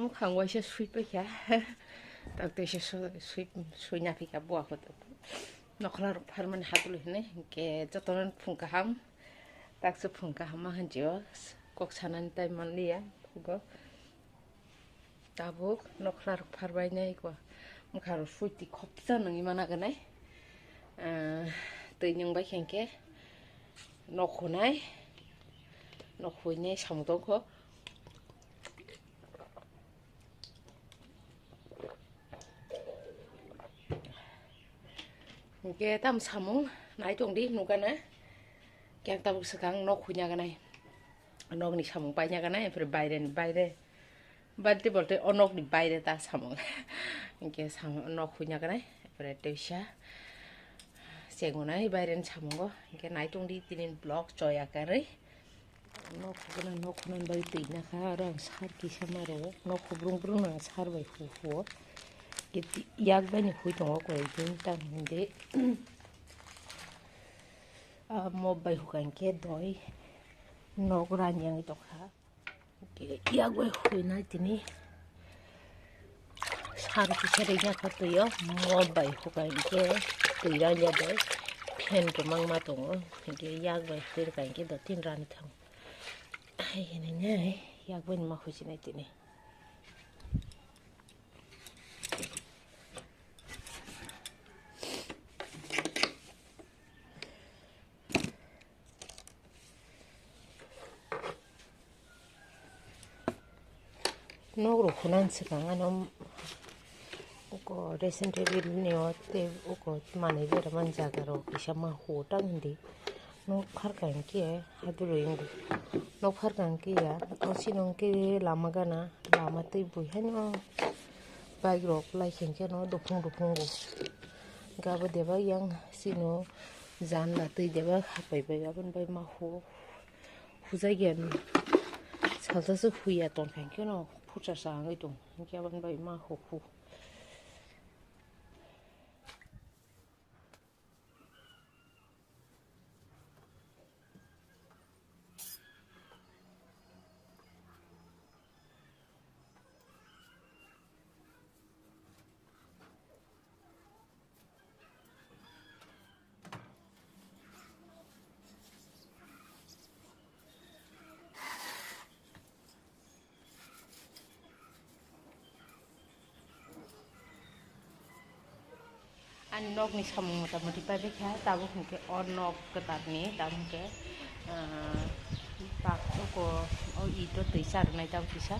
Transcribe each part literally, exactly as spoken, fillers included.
Mukhang waisa sui paikha. Tak teisa sui, sui, sui naphikha buwa kho. Nokhla rok pharmani hadulwi hwnwi. Hinkhe jotono phung kaham. Taksa phung kaham ma hinjio. Kok sanani tai manliya. Phugo. Tabuk nokhla rok pharbai nai ko. Mokha rok sui twi khopsa nangwi mana ganai. Ah, twi nung bai khe hinkhe nok hunai. Nok huinai samung tongkho. Hinkhe tam samung nai tongdi nukana. Khe ang tabuk swkang nok huina ganai. Nokni samung paina ganai, aphuru baireni baire. Balte bolte o nokni baire ta samung. Hinkhe samung nok huina ganai, aphuru teisa chengonai baireni samungo. Hinkhe nai tongdi tini vlog choya karwi. Nok hukuna, nok hukuna bai twi nakha, aro ang sar kisa ma rwo. Nok hubrung brung no ang sar bai hu huo. Kiti yak bai ni hui tongo koi din tang hindi. Ah, mop bai huka hinkhe doi nok rani yang tokha. Hinkhe yak bai hui nai tini. Sar kisa ringya kho twi o, mo bai hukai hinkhe twi ranya de fan kwbangma tongo, hinkhe yak bai hui rwkha hinkhe do tin rani thango. Hai hinwi nai yak bai ma huijinai tini. Nok rok hunan swkang ano uko dressing table ni o tei uko manwi berajak jaga rok kisa ma hutang hindi. Nok pharkang khe hadurwi wngdi. Nok pharkang khe ya, o sino hwnkhe lama gana, lama tei bui haino bike rok lai khe no duphung duphung bo. Gabo deba yang sino janla tei deba hapai bai aboni bai ma hu. Hujai gyan salsa se huya tong khe no phutsa sa wngwi tong. Hinkhe aboni bai ma hu hu. Ani nokni samung mota moti paibaikha, tabuk hinkhe o nok kwtalni, tabuk hinkhe, ah, pak uko o ito twi charwnai tabuk kisa.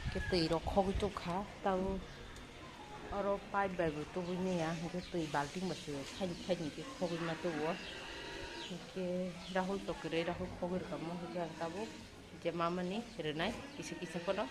Khe twi rok khogwi tubukha, tabuk oro pipe bai bo tubui manya, hinkhe twi balting bai se side side ni khe khogwi ma tubuo. Hinkhe Rahul to kwrwi, Rahul khogwi rwkha mo, hinkhe ang tabuk je mamani rwnai kisa kisa phano.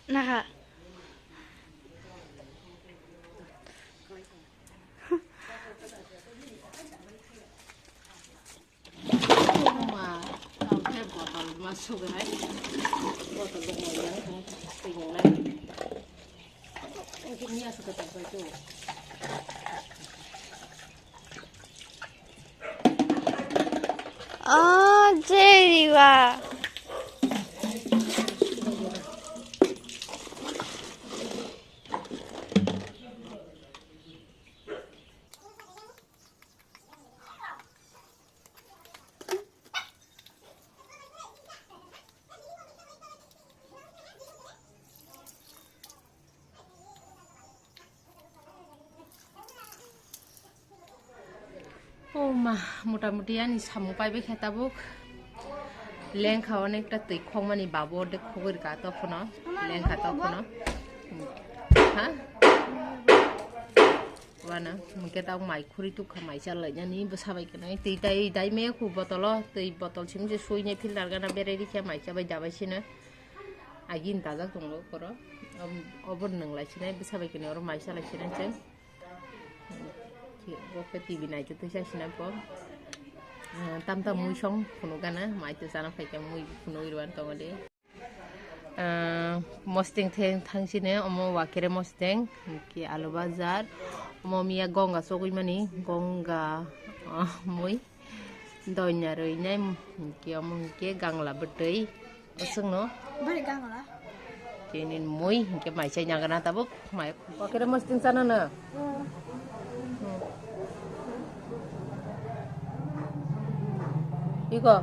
Naha. Ma, tao khe botol ma sugai. Botol dong ma yang, tei nung lai. Ang khe miya suka tak bai tu. Oh, Jeriwa. O ma, mota moti ani samung paibai khe tabuk. Lengkha onekta twi khokmani babo de khogwi rwkha tokphano. Lengkha tokphano. Ha? Wana, hwnkhe tabuk mai khuri tukha mai chalainani bwsa bai khe nai. Twi dai, dai maya khu botolo, twi botol simi se suinai filter gana berai rikha mai chabai dabai sino. Agini dajak tongo koro. Ob-, oboni nwnglai sinai bwsa bai khe nai oro mai chalai sinai chwng. Bo khe T V naitwi twi chai sinai bo. Ah, tam tam mui song phunuk gana, mai twi chana phai khe mui phunugwi rwani tongo de. Ah, mositeng theng thang sini omo wakere mositeng, hwnkhe alu bajar, omo miya gonga chogwi mani, gonga, ah, mui, donya rwi nai, hwnkhe omo hwnkhe gangla bwtwi, aswkno. Bari gangla. Tini mui hwnkhe mai chai nangana tabuk, mai. Wakere mositeng chana na? Hmm. Iko.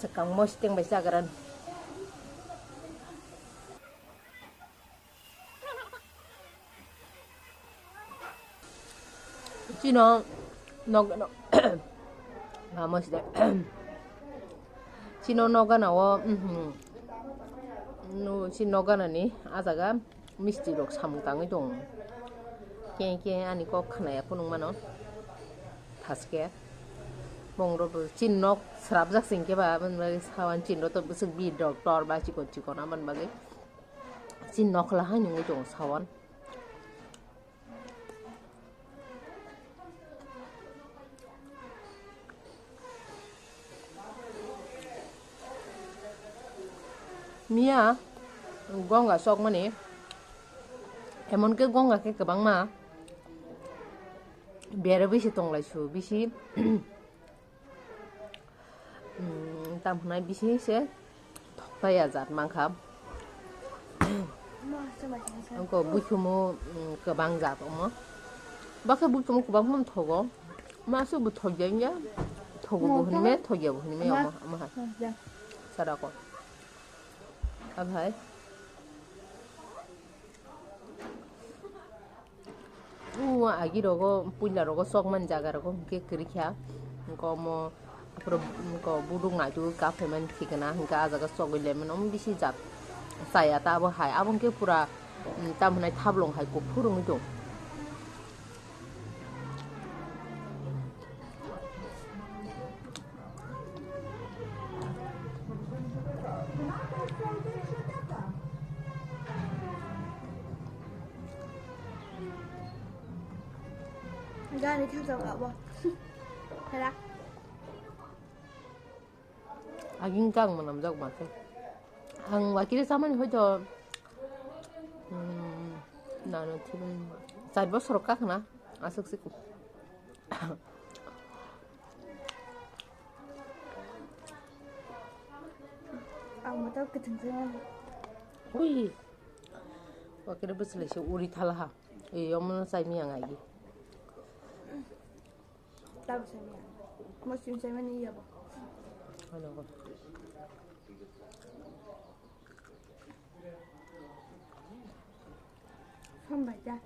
Swkang mositeng bai chagaran. Chino nog-, no-, ah, mositeng. Chino nokgana o, mhm, no, chini nokgana ni ah jaga misti rok samung tangwi tongo. Khe khe ani kok khnaya phunuk mano. Thaske bongro bo chini nok srapjak sing khe ba, aboni bagwi sawan chini rok to bwswk bidok tor ba chikon chikon aboni bagwi chini nok khla hai nungwi tongo sawan. Miya gonga chokmani, emon khe gonga khe kwbangma berwi se tonglai su bisi, mm, tam hwnai bisi se thokta ya jat mankha. Oko buikhumu, mm, kwbang jat omo. Bakhe buikhumu kwbang phano thogo. Ma aswk bo thokya wngya. Thogo bo hwnwi me, thokya bo hwnwi me omo, omo hai. Sarako. Abhai. O agi rogo, puila rogo chokmani jaga rogo hwnkhe kwrwi kha. Hwnkhe omo aphuru hwnkhe buduk naitugwi kap phaimani thikna hwnkhe ah jaga chogwi laimani omo bisi jat chaya ta abo hai. Abo hwnkhe pura, mm, tamo hwnai thablong hai kuphur wngwi tong. Gari thang jok abo. Hera. Aging kang manam jok mate. Ang wakire samani hoito, mm, nano thibin char bosor kakna aswk sik. Ang mata kwthwng se mani. Ui. Wakire bwswlai se uri thala ha. Ei, omono chai miyang agi. Tabuk chai miyang. Mosing chai mani iya bo. Ano ko. Sambai ta.